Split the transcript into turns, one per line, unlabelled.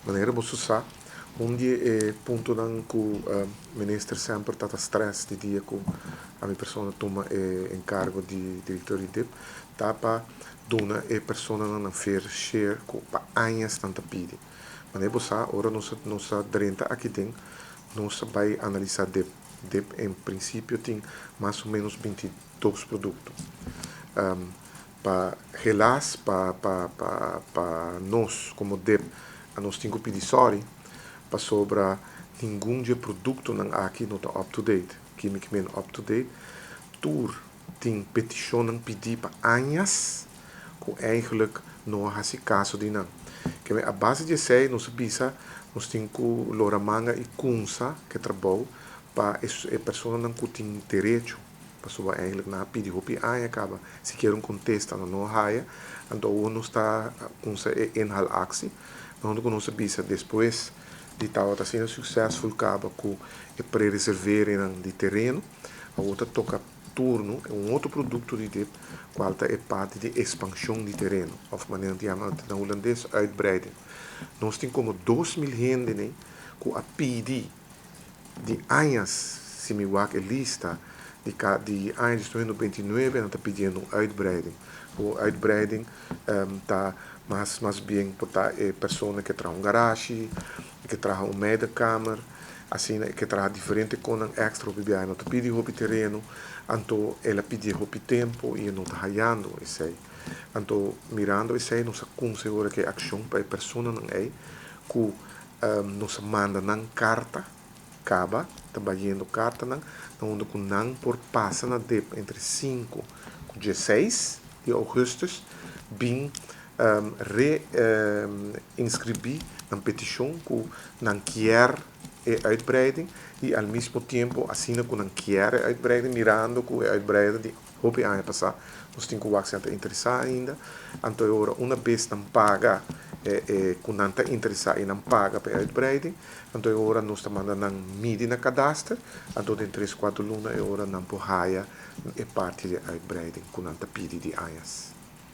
Manera boso sa, un di e puntonan ku minister semper ta stress di dia ku ami persona tuma e enkargo di direktor di DIP, ta pa duna e personanan nan fair share ku pa añas nan ta pidi. Manera bo sa, ora nos a drenta aki den, nos a bai analisá DIP. DIP en prinsipio tin mas o ménos 22 produkto. Pa helaas pa nos komo DIP, nos tin ku pidi sorry pasobra ningun di e produktonan aki no ta up to date. Kiko mi ke men up to date? Tur tin petishonnan pidi pa añas ku eigenlijk no a hasi kaso di nan. Ke a base di esei nos bisa nos tin ku lora manga i kuminsá ku trabou pa e personanan ku tin derecho, pasobra eigenlijk nan a pidi hopi aña kaba, sikiera un kontesta nan no haya. Anto nos ta kuminsá e inhaalactie, unda ku nos bisa despues di tabata asina successful kaba ku e pre-reservering di tereno, awor ta toka turno un otro produkto di DIP, kual ta e parti di ekspanshon di tereno, òf manera nan ta yama na hulandes, uitbreiding. Nos tin komo 2000 hende ku a pidi di añas, si mi wak e lista, di aña 2029, nan ta pidiendo un uitbreiding. E uitbreiding ta mas bien pa e persona ku traha un garage, ku traha un meidenkamer, asina, ku traha diferente kos extra, biaha no ta pidi hopi tereno, anto el a pidi hopi tempu i no ta hayando esei. Anto, mirando esei, nos a kuminsá ku akshon pa e personanan ei, ku nos a manda nan karta, kaba, ta bayendo kartanan, unda ku nan por pasa na DIP entre 5 i 16 di ougùstùs, bin re inskribí nan petishon ku nan kier e uitbreiding i al mesmo tempu asina ku nan kier e uitbreiding, mirando ku e uitbreiding di hopi aña pasá, nos tin ku wak si nan ta interesá ainda. Anto ora un bes nan paga ku nan ta interesá i nan paga pa e uitbreiding, anto ora nos ta manda nan midi na kadaster, anto den 3, 4 luna e ora nan por haya e parti di uitbreiding ku nan ta pidi di añas.